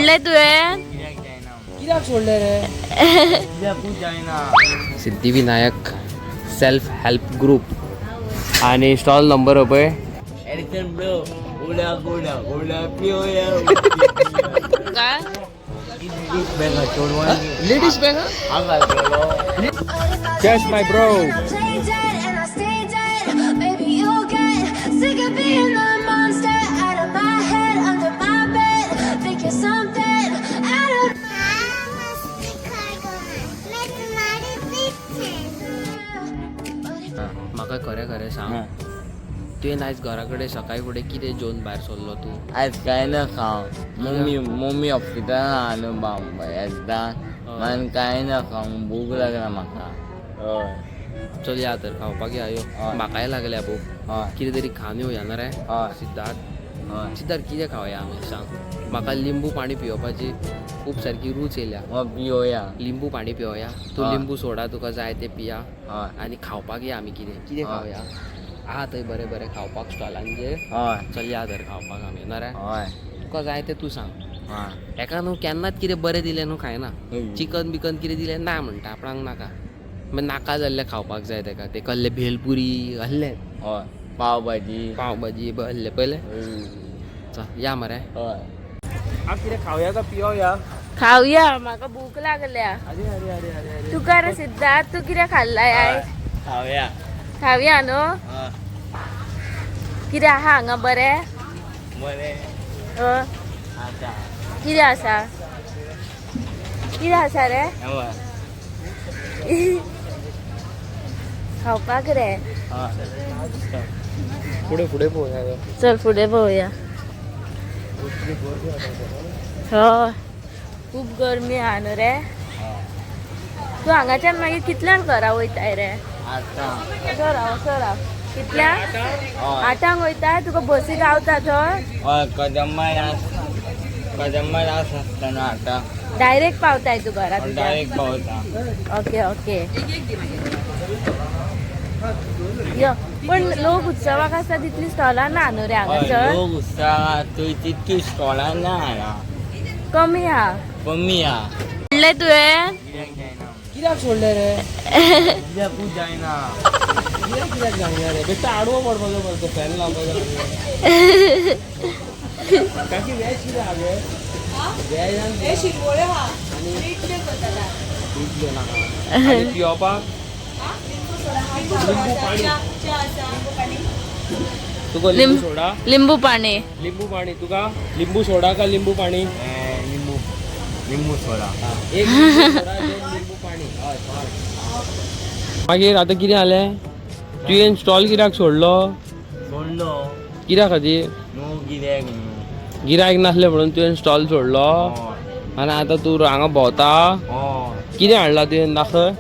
सोडले तुवें? कित्याक सोडले रे? कित्याकूच जायना. सिद्धिविनायक सेल्फ हेल्प ग्रुप आणि स्टॉल नंबर पळय. एडिसन ब्रो, उडा गोडा गोडा पिवया. काय? बॅगा चोडवान. Ladies bag. हांगा चोडो. Yes, my bro. Play dead and I stay dead. Maybe you'll get sick of being the monster out of my head, under my bed. Think you're something out of. म्हाका खरें खरें सांग, तुवें आयज घरा कडेन सकाळी फुडें कितें जेवन भायर सरलो तूं? आयज कांय ना खावं. मम्मी मम्मी ऑफिसान आहा न्हू येता मान कांय ना खावं, भूक लागला म्हाका. हय. चल या तर खावपाक या यो. हय. म्हाकाय लागल्या भूक. हय. कितें तरी खावन येवया ना रे. हय. सिद्धार्थ. हय. सिद्धार्थ, कितें खावया आमी सांग म्हाका. लिंबू पाणी पिवपाची खूब सारकी रूच येयल्या. हो, पिवया. लिंबू पाणी पिवया तूं. हय. लिंबू सोडा तुका जाय ते पिया. हय. आनी खावपाक या आमी. कितें कितें हय. खावया? आहा थंय बरें बरें खावपाक स्टॉलांचेर. हय. चल या तर खावपाक आमी ना रे. हय. तुका जाय तें तूं सांग. हय. एका न्हू केन्नाच कितें बरें दिलें न्हू खायना. हय. चिकन बिकन कितें दिलें ना म्हणटा, आपणाक नाका. मागीर नाका जाल्लें खावपाक जाय तेका. ते कसले भेलपुरी असलें. हय, पाव भाजी. पाव भाजी असलें पयलें. चल या मरे. हय. कितें खावया का पिवया? खावया, म्हाका भूक लागल्या. अरे अरे अरे अरे अरे. तुका रे सिद्धार्थ, तू कितें खाल्लाय आयज? खावया. खावया न्हू. हय. कितें आहा हांगा बरें? बरें. हय. आतां. कितें आसा, कितें आसा रे? हय. खावपाक रे? हय. फुडें फुडें पळोवया. चल फुडें पळोवया. हय, खूब गरमी आहा न्हू रे. तूं हांगाच्यान मागीर कितल्यांक घरा वयताय रे? आतां. असो राव, असो राव. कितल्यांक? हय. 8ांक वयता? तुका बसी गावता थंय? हय, कदंबा रास, कदंबा रास आसतना आतां. डायरेक्ट पावताय तूं घरा तुज्या? डायरेक्ट पावता. ओके ओके, यो. पण लोक उत्सवाक आसता तितली स्टॉलां ना न्हू रे हय. हांगासर? लोक उत्सवाक थंय तितकी स्टॉलां ना हांगा. कमी आहा. कमी आहा. म्हणलें तुवें? कित्याक जायना? कित्याक सोडलें रे? कित्याकूच जायना. कित्याक कित्याक जावया रे? बेश्टो आडवो पडपाचो मरे, फॅन लावपाचो. काकी, वेज कितें आहा गे? वेज आनी पिवपाक लिंबू पाणी. तुका लिंबू सोडा? लिंबू पाणी. लिंबू पाणी. तुका लिंबू सोडा का लिंबू पाणी? लिंबू, लिंबू सोडा. एक लिंबू सोडा, दोन लिंबू पाणी. मागीर आतां कितें जालें? तुवें स्टॉल कित्याक सोडलो? सोडलो. कित्या खातीर? न्हू कित्याक न्हू. गिरायक नासलें म्हणून तुवें स्टॉल सोडलो? हय. आनी आतां तूं हांगा भोंवता. हय. कितें हाडलां तुवें दाखय.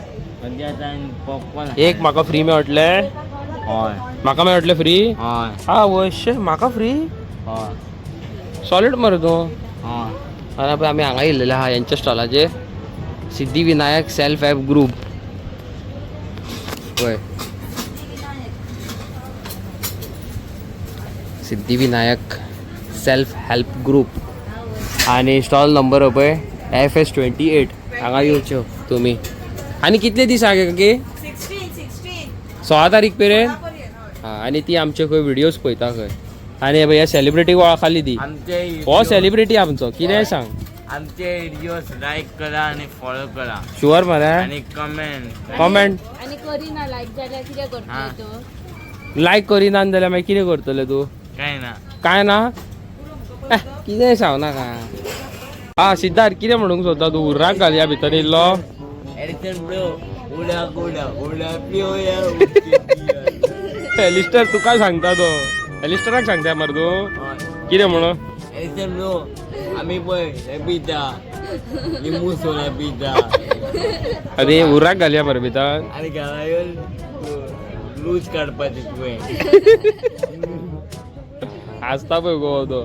सद्या आतां पॉपकॉर्न. एक म्हाका फ्री मेळटलें? हय. म्हाका मेळटलें फ्री? हय. हा वश्य, म्हाका फ्री. हय. सॉलीड मरे तूं. हय. आनी पळय आमी हांगा येयल्लेले आहा यांच्या स्टॉलाचेर, सिद्धिविनायक सेल्फ हेल्प ग्रुप. पळय, सिद्धिविनायक सेल्फ हेल्प ग्रुप आनी स्टॉल नंबर पळय FS 28. हांगा येवच्यो तुमी. आनी कितले दीस आहा काकी? 16 तारीख मेरेन. हा, आनी ती आमचे खंय व्हिडियोज पळयता खंय. आनी हे पळय, ह्या सेलिब्रिटीक वळखाली ती. आमचे हो, सेलिब्रिटी आमचो. कितेंय सांग. आमचे व्हिडिओज लाईक करा आणि फॉलो करा. शुअर मरे. आणि कमेंट. कमेंट. आनी करिना लायक जाल्यार कितें हा. करतले तूं? लायक करिना जाल्यार मागीर कितें करतले तूं? काय ना. काय ना? कितें सांग नाका. हा सिद्धार्थ, कितें म्हणूंक सोदता तूं? उर्राक घालया भितर येयल्लो. एडिसन ब्रो, उडा गोडा गोडा पिवया. एलिस्टर तुका सांगता तो. एलिस्टराक सांगता मरे तूं कितें म्हणून? एडिसन ब्रो, आम्ही पळय हे पिता, लिंबू सोडा पिता. अरे, उर्राक घालया मरे भितर. आणि घरा येऊन लूज काढपाचे तुवें. हांसता पळय गो तो.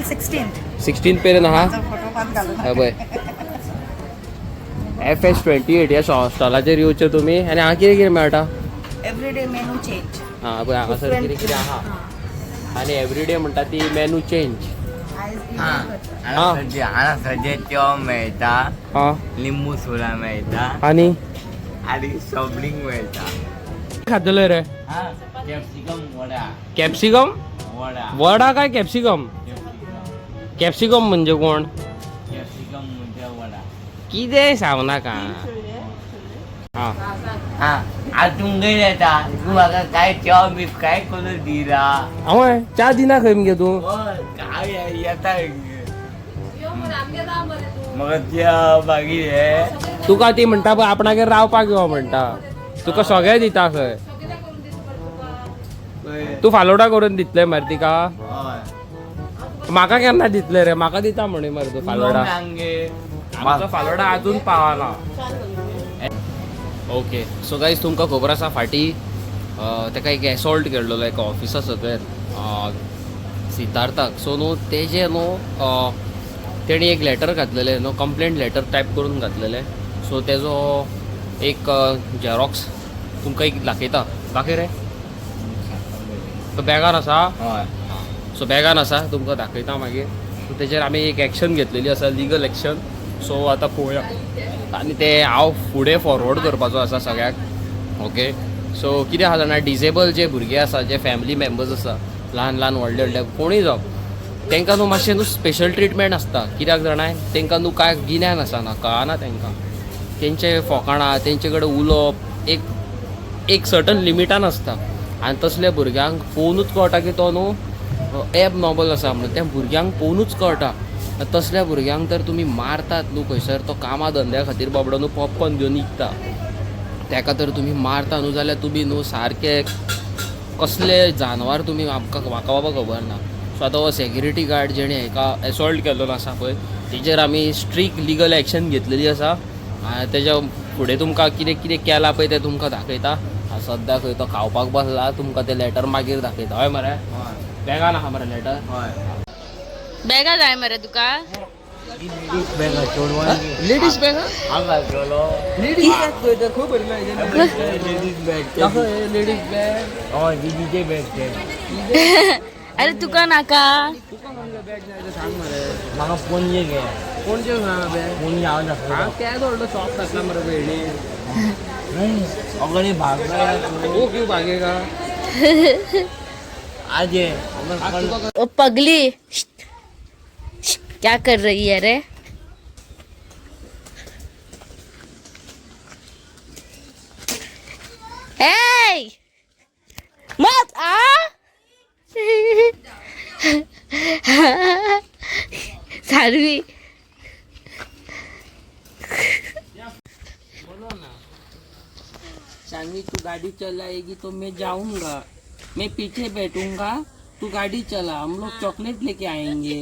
16. 16 मेरेन आहा. फोटो मात घालून. हय, पळय, FS 28 ह्या स्टॉलाचेर येवचे तुमी. आनी हांगा कितें कितें मेळटा? Everyday menu change. हा पळय, हांगासर कितें कितें आहा. आनी एवरीडे म्हणटा ती मेनू चेंज. आयज हा. हांगा सजे च्या मेळटा, हा. लिंबू सोडा मेळटा आनी आनी सॉफ्ट ड्रिंक मेळटा. खातले रे? कॅप्सिकम वडा. कॅप्सिकम वडा. वडा काय कॅप्सिकम? कॅप्सिकम म्हणजे कोण? कॅप्सिकम म्हणजे वडा. कितें सांग नाका. हा. हा, आज तुमगे येता, तूं म्हाका काय च्या बी काय करून दिला? हांवें च्या दिना खंय मगे तूं? काय येता म्हाका च्या मागीर हे. तुका ती म्हणटा पळय आपणागेर रावपाक यो म्हणटा, तुका सगळें दिता खंय. तूं फालोडा करून दितले मरे तिका? हय. म्हाका केन्ना दितले रे? म्हाका दिता म्हणे मरे तूं फालोडा. आमचो फालोडा अजून पावना. ओके, सो गायज, तुमकां खबर आसा फाटीं ताका एक एसॉल्ट केल्लो एका ऑफिसा सकयल सिद्धार्थाक. सो न्हू तेजें न्हू तेणी एक लेटर घातलेलें न्हू, कंप्लेंट लेटर टायप करून घातलेलें. सो तेजो एक झेरॉक्स तुमकां एक दाखयता. दाखय रे, तो बॅगान आसा. हय. सो बॅगान आसा, तुमकां दाखयता मागीर. सो तेजेर आमी एक एक्शन घेतलेली आसा, लिगल एक्शन. सो आतां पळोवया आनी ते हांव फुडें फॉरवर्ड करपाचो आसा सगळ्याक. ओके, सो कितें आसा जाणा, डिजेबल जे भुरगे आसा, जे फॅमिली मेम्बर्स आसा, ल्हान ल्हान व्हडले व्हडले कोणूय जावं, तांकां न्हू मातशें न्हू स्पेशल ट्रिटमेंट आसता. कित्याक जाणा, तांकां न्हू कांय गिन्यान आसना, कळना तांकां. तेंचे फोकाणां, तेंचे कडेन उलोवप एक एक सर्टन लिमिटान आसता. आनी तसल्या भुरग्यांक पळोवनूच कळटा की तो न्हू एबनॉर्मल आसा म्हणून. त्या भुरग्यांक पळोवनूच कळटा. तसल्या भुरग्यांक तर तुमी मारतात न्हू खंयसर, तो कामा धंद्या खातीर बाबडो न्हू पॉपकॉर्न घेवन विकता, ताका तर तुमी मारता न्हू जाल्यार तुमी न्हू सारके कसले जानवर तुमी, आमकां म्हाका बाबा खबर ना. सो आतां हो सेक्युरिटी गार्ड जेणे हेका एसॉल्ट केल्लो आसा पळय, तेजेर आमी स्ट्रीक लिगल एक्शन घेतलेली आसा. आनी तेज्या फुडें तुमकां कितें कितें केलां पळय तें तुमकां दाखयता. सद्याक खंय तो खावपाक बसला, तुमकां तें लेटर मागीर दाखयता. हय मरे, बॅगान आहा मरे लेटर? हय. बॅगा जाय मरे तुका? Ladies bag. हांगा चलो. लेडीज बॅग खंय भरला? Ladies bag. Ladies bag. हय, दिदीचे बॅग ते. अरे तुका नाका? तुका कसलें बॅग जाय तें सांग मरे. म्हाका पणजे गे. कोणचें बॅग? पणजे हांव दाखयता. हांव तें व्हडलो शॉप घातला मरे भयणी. अगडे भागला. वो क्यों भागेगा? आजे. ओ पगली, क्या कर रही है रे? ए, मत आ. सारवी. बोलो ना शानवी, तू गाड़ी चलाएगी तो मैं जाऊंगा, मैं पीछे बैठूंगा, तू गाड़ी चला, हम लोग चॉकलेट लेके आएंगे.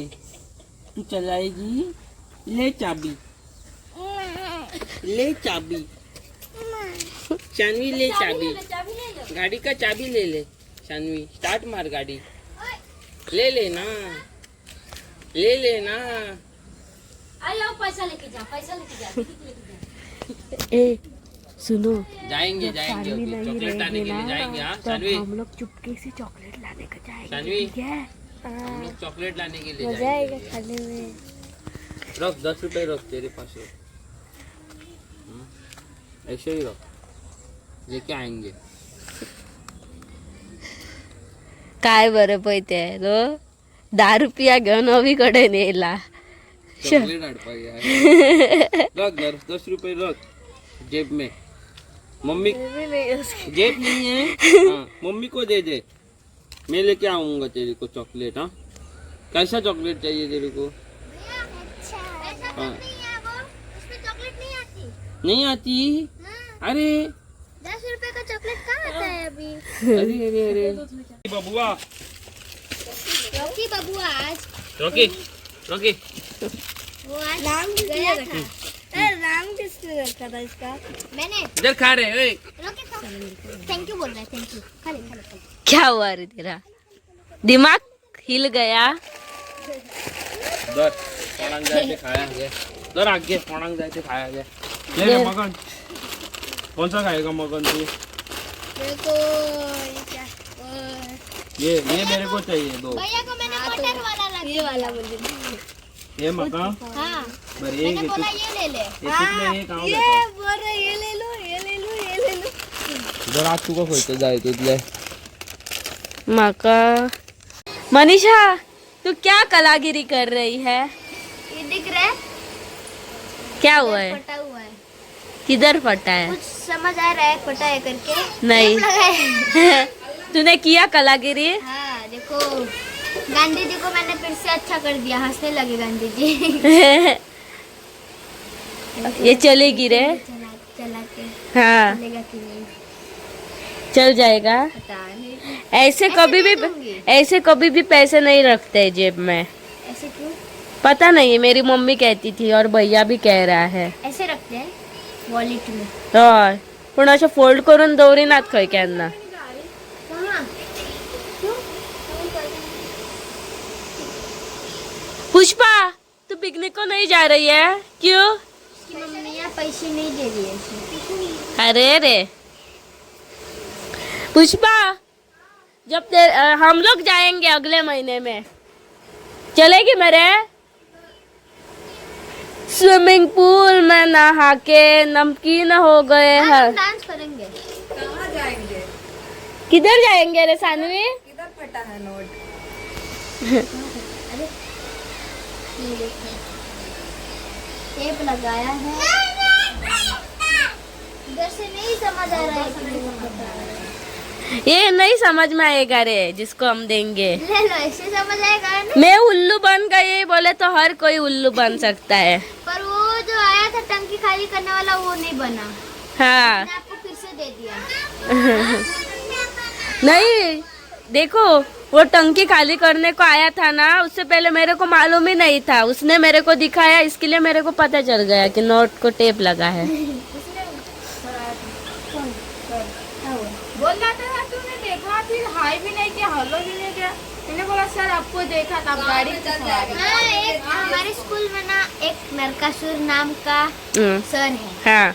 तू चलाएगी? ले चाबी, ले चाबी शानवी, ले चाबी, गाड़ी का चाबी ले ले शानवी, स्टार्ट मार गाड़ी, ले ले ना, ले ले ना. पैसा लेके जा, पैसा लेके जा. ए सुनो. जाएंगे जाएंगे, शानवी अभी नहीं चॉकलेट लाने रहेगी के लिए ना, जाएंगे. हाँ तब शानवी, हम लोग चुपके से चॉकलेट लाने का जाएंगे. शानवी. ठीक है? हम लोग चॉकलेट लाने के लिए मजा जाएंगे. आएगा खाने में. रख, 10 रुपए रख तेरे पास रख. ऐसे ही रख, लेके आएंगे. काय बरं पळय ते नो 10 रुपया घेवन अवी कडेन येयला. चॉकलेट हाडपाक जाय. रख, 10 10 रुपए रख जेब में. मम्मी जेब नहीं है. हाँ, मम्मी को दे दे, मैं लेके आऊंगा तेरे को चॉकलेट. हाँ, कैसा चॉकलेट चाहिए तेरे को? हाँ. उसमें चॉकलेट नहीं आती. नहीं आती? अरे. 10 रुपए का चॉकलेट कहाँ आता है अभी? अरे अरे अरे बबुआ. रॉकी बाबू आज रॉकी, रॉकी. वो आज नाम गया था. अरे नाम किसने रखा था इसका? मैंने. इधर खा रहे ओए. रॉकी thank you बोल रहा है. Thank you. खा ले, खा ले, खा ले. क्या हुआ रे, तेरा दिमाग हिल गया? दर, कोणाक जाय ते खाया घे. दर आगे, कोणाक जाय ते खाया घे. ले रे मगन, कौन सा खाएगा मगन तू? मेरे को ये क्या ये मेरे को चाहिए दो. भैया को मैंने मटर वाला. ये वाला मुझे। हे म्हाका हाँ, बरें मैंने बोला ये ले ले। एक हांव ये बोल रहे ये ले लो, ये ले लो, ये ले लो। जर आज तुका खंयचो जाय तितले। माका मनीषा तू क्या कलागिरी कर रही है? ये दिख रहा है? क्या हुआ है? फटा हुआ है। किधर फटा है? कुछ समझ आ रहा है फटा है करके? नहीं। टेप लगा है। तूने किया कलागिरी? हाँ देखो, गांधी जी को मैंने फिर से अच्छा कर दिया, हंसने लगे गांधी जी। ये चलेगी रे? चला चला के। हाँ। चलेगा कि नहीं? चल जाएगा। पता नहीं। ऐसे कभी भी नहीं दूंगी। ऐसे कभी भी पैसे नहीं रखते जेब में। ऐसे क्यों? पता नहीं, मेरी मम्मी कहती थी और भैया भी कह रहा है। ऐसे रखते हैं वॉलेट में। हय, पूण अशें फोल्ड करून दवरिनात खंय केन्ना। कहाँ? क्यों? पुष्पा तू पिकनिक को नहीं जा रही है क्यों? उसकी मम्मी यहाँ पैसे नहीं दे रही है इसे। अरे रे पुष्पा, जब हम लोग जाएंगे अगले महीने में, चलेगी मेरे? स्विमिंग पूल में नहा के नमकीन हो गए हाँ, हैं। हम डांस करेंगे। कहाँ जाएंगे? किधर जाएंगे रे सानवी? किधर फटा है नोट? अरे ये देखो, टेप लगाया है। इधर से नहीं समझ आ रहा है कि नहीं समझ आ रहा है। ये नहीं समझ में आएगा रे जिसको हम देंगे। ले लो, ऐसे समझ आएगा ना। मैं उल्लू बन गई बोले तो हर कोई उल्लू बन सकता है। पर वो जो आया था टंकी खाली करने वाला वो नहीं बना। हाँ। मैंने आपको फिर से दे दिया। नहीं देखो, वो टंकी खाली करने को आया था ना, उससे पहले मेरे को मालूम ही नहीं था। उसने मेरे को दिखाया, इसके लिए मेरे को पता चल गया कि नोट को टेप लगा है। बोल रहा था तूने देखा, फिर हाई भी नहीं किया, हेलो भी नहीं किया। मैंने बोला सर आपको देखा था, आप गाड़ी में सवार। हाँ, एक हमारे स्कूल में ना एक नरकासुर नाम का सर है। हाँ।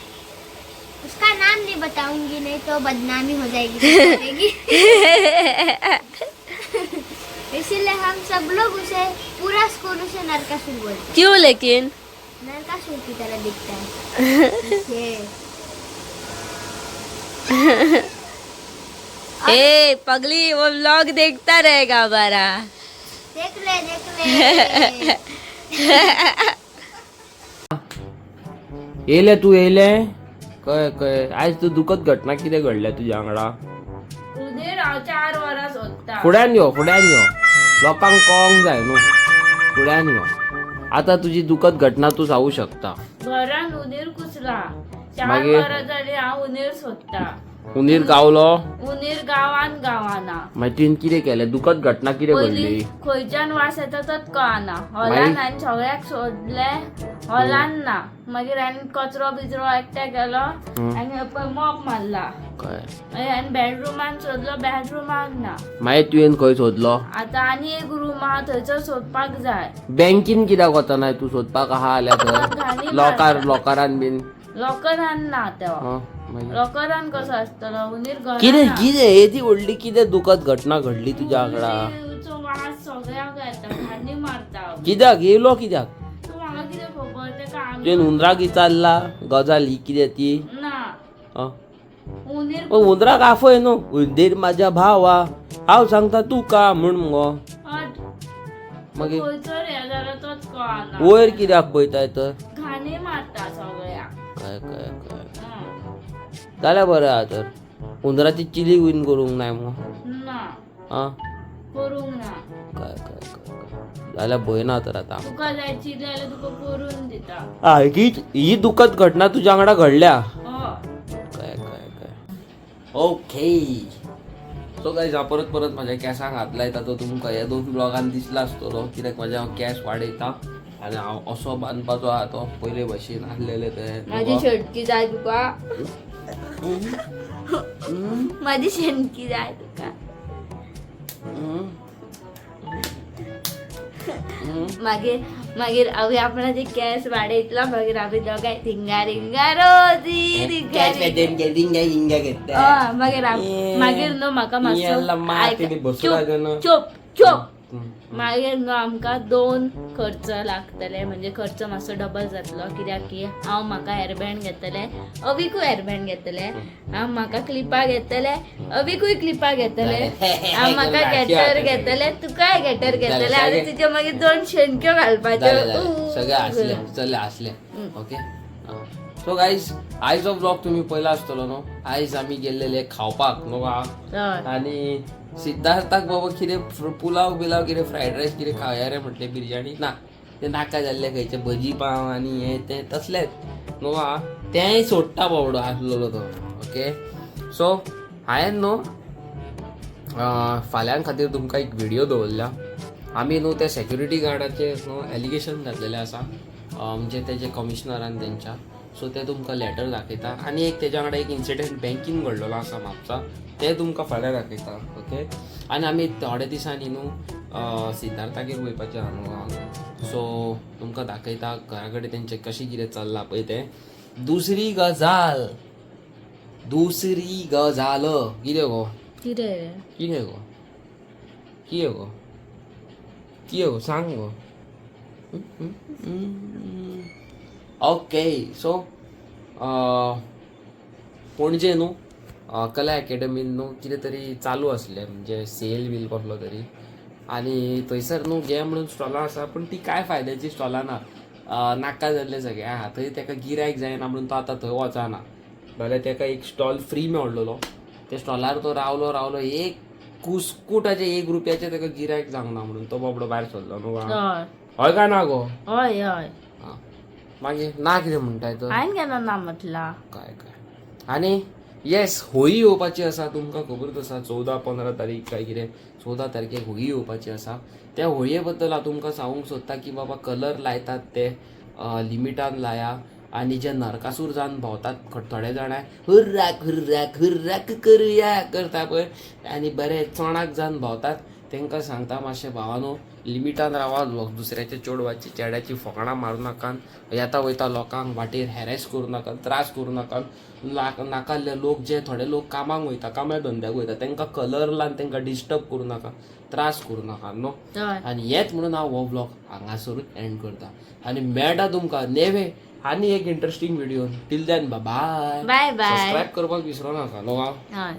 उसका नाम नहीं बताऊंगी, नहीं तो बदनामी हो जाएगी। इसीलिए हम सब लोग उसे, पूरा स्कूल उसे नरकासुर बोलते हैं। क्यों लेकिन? नरकासुर की तरह दिखता है। ये ए पगली, वो व्लॉग देखता रहेगा हमारा। देख ले, देख ले। येयले तूं येयले कळ्ळें कळ्ळें आयज तूं दुखद घटना कितें घडल्या तुज्या वांगडा? उदीर हांव 4 वरां सोदता। फुड्यान यो, फुड्यान यो, लोकांक कळोंक जाय न्हू। फुड्यान यो, आतां तुजी दुखद घटना तूं सांगू शकता। घरान उदीर कुसला, 4 मागीर? वरां जाली हांव उदीर सोदता। हुंदीर गावलो? उदीर गांवान गावाना। मागीर तुवें कितें केलें? दुखद घटना कितें पयली घडली? खंयच्यान वास येता तोच कळना। हॉलान मागीर? हांवें सगळ्याक सोदलें, हॉलान ना। मागीर हांवें कचरो बिचरो एकठांय केलो आनी पळय मॉप मारला। कळ्ळें। मागीर हांवें बेडरुमान सोदलो, बेडरुमान ना। मागीर तुवें खंय सोदलो? आतां आनी एक रूम आहा, थंयसर सोदपाक जाय। बँकीन कित्याक वचनाय तूं सोदपाक आहा जाल्यार घाणी थंय लॉकर, लॉकरान बीन? लॉकरान ना तो। हं, मागीर? लॉकरान कसो आसतलो उंदीर? कितें घरान। कितें येदी व्हडली कितें दुखद घटना घडली तुज्या वांगडा? उंदीरचो वास सगळ्याक येता, घाणी मारता। कित्याक येयलो कित्याक? तूं म्हाका कितें खबर तेका? तुवें हुंदराक विचारला गजाल ही कितें ती? ना। हं? उंदीर हुंदराक आफय न्हू, हुंदीर म्हाज्या भावा हांव सांगता तुका म्हूण मुगो। हट। मागीर? खंयसर हें जाला तोच कळना। वयर कित्याक पळयताय तर? घाणी मारता सगळ्याक। कळ्ळें कळ्ळें कळ्ळें। हं. जाल्यार बरें आहा तर। हुंदराची चिली बीन करूंक नाय मुगो? ना। आं? करूंक ना। कळ्ळें कळ्ळें कळ्ळें, जाल्यार भंय ना तर आतां। तुका जाय चिली जाल्यार तुका करून दिता। आ, ही दुखद घटना तुज्या वांगडा घडल्या? हय। कळ्ळें कळ्ळें कळ्ळें। ओके, सो गायज, हांव परत परत म्हाज्या केंसांक हात लायता तो तुमकां ह्या 2 ब्लॉगान दिसला आसतलो, कित्याक म्हाज्या हांव केंस वाडयता आनी हांव असो बांदपाचो आहा तो पयले भशेन आसलेले ते। माझी शेणकी जाय तुका? माझी शेणकी जाय तुका? मागीर मागीर आमी आपणाचे केंस वाडयतलो, मागीर आमी दोगांय थिंगा रिंगा रोजी रिंगा रिंगा. हय, मागीर मागीर न्हू म्हाका मातसो याला माती बी आयक, बसूं चूप लागना. चूप चूप। मागीर न्हू आमकां दोन खर्च लागतले, म्हणजे खर्च मातसो डबल जातलो, कित्याक की हांव म्हाका हेअरबँड घेतले, अविकूय हेअरबँड घेतले, हांव म्हाका क्लिपां घेतले, अविकूय क्लिपां घेतले, हांव म्हाका गेटर घेतले, तुकाय गेटर घेतले, आनी तुजे मागीर दोन शेणक्यो घालपाच्यो. सगळे असले सगळे असले. ओके, सो गायज, आयचो ब्लॉग तुम्ही पयला आसतलो न्हू. आयज आमी गेल्लेले खावपाक न्हू. आनी सिद्धार्थाक बाबा कितें पुलाव बिलाव कितें फ्रायड रायस कितें खावया रे म्हटलें, बिरयानी ना, ते नाका जाल्ले खंयचे भजी पाव आनी हे ते तसलेच न्हू. तेंय सोडटा बाबडो आसलेलो तो. ओके, सो हांवें न्हू फाल्यां खातीर तुमकां एक व्हिडिओ दवरल्या. आमी न्हू त्या सेक्युरिटी गार्डाचे न्हू एलिगेशन घातलेलें आसा, म्हणजे तेजे कमिशनरान तेंच्या. सो ते तुमकां लेटर दाखयता आनी एक तेज्या वांगडा एक इन्सिडंट बँकीन घडलेलो आसा म्हापसा, ते तुमकां फाल्यां दाखयता. ओके, आनी आमी थोड्या दिसांनी न्हू सिद्धार्थागेर वयपाचें आहा न्हू. सो तुमकां दाखयता घरा कडेन तेंचें कशें कितें चल्लां पळय तें. दुसरी गजाल कितें गो? कितें? कितें गो, कितें गो, कितें गो, सांग गो. ओके, सो पणजे न्हू कला एकेडमीन न्हू कितें तरी चालू आसलें, म्हणजे सेल बील कसलो तरी, आनी थंयसर न्हू घे म्हणून स्टॉलां आसा, पूण ती कांय फायद्याची स्टॉलां ना. नाका जाल्लें सगळें आहा थंय. ताका गिरायक जायना म्हणून तो आतां थंय वचना. जाल्यार ताका एक स्टॉल फ्री मेळलेलो, त्या स्टॉलार तो रावलो रावलो, एक कुस्कुटाचे 1 रुपयाचे ताका गिरायक जावंक ना म्हणून तो बाबडो भायर सरलो न्हू. हय. हय काय ना गो? हय हय. आं, मागीर ना कितें म्हणटाय तर? हांवें केन्ना ना म्हटलां? काय काय. आनी येस, होळी येवपाची आसा, तुमकां खबरूच आसा, 14-15 तारीख काय कितें, 14 तारखेक होळी येवपाची आसा. त्या होळये बद्दल हांव तुमकां सांगूंक सोदता की बाबा, कलर लायतात ते लिमिटान लाया आनी जे नरकासूर जावन भोंवतात थोडे जाणां, हुर्राक हुर्राक हुर्राक करुया करता पळय, आनी बरे चणाक जावन भोंवतात, तांकां सांगता, मातशें भावानो लिमिटान रावा. दुसऱ्याच्या चेडवाची चेड्याची फकाणां मारूं नाकात, येता वयता लोकांक वाटेर हॅरेस करूं नाकात, त्रास करूं नाकात. नाकाल्ले लोक जे थोडे लोक कामाक वयता, कामा धंद्याक वयता, तांकां कलर लावन तांकां डिस्टर्ब करूं नाका, त्रास करूं नाका न्हू. हय. आनी हेच म्हणून हांव हो ब्लॉग हांगासरूच एंड करता आनी मेळटा तुमकां नेवे आनी एक interesting video. Till then, bye. Bye bye. Subscribe करपाक विसरो नाका न्हू. हय.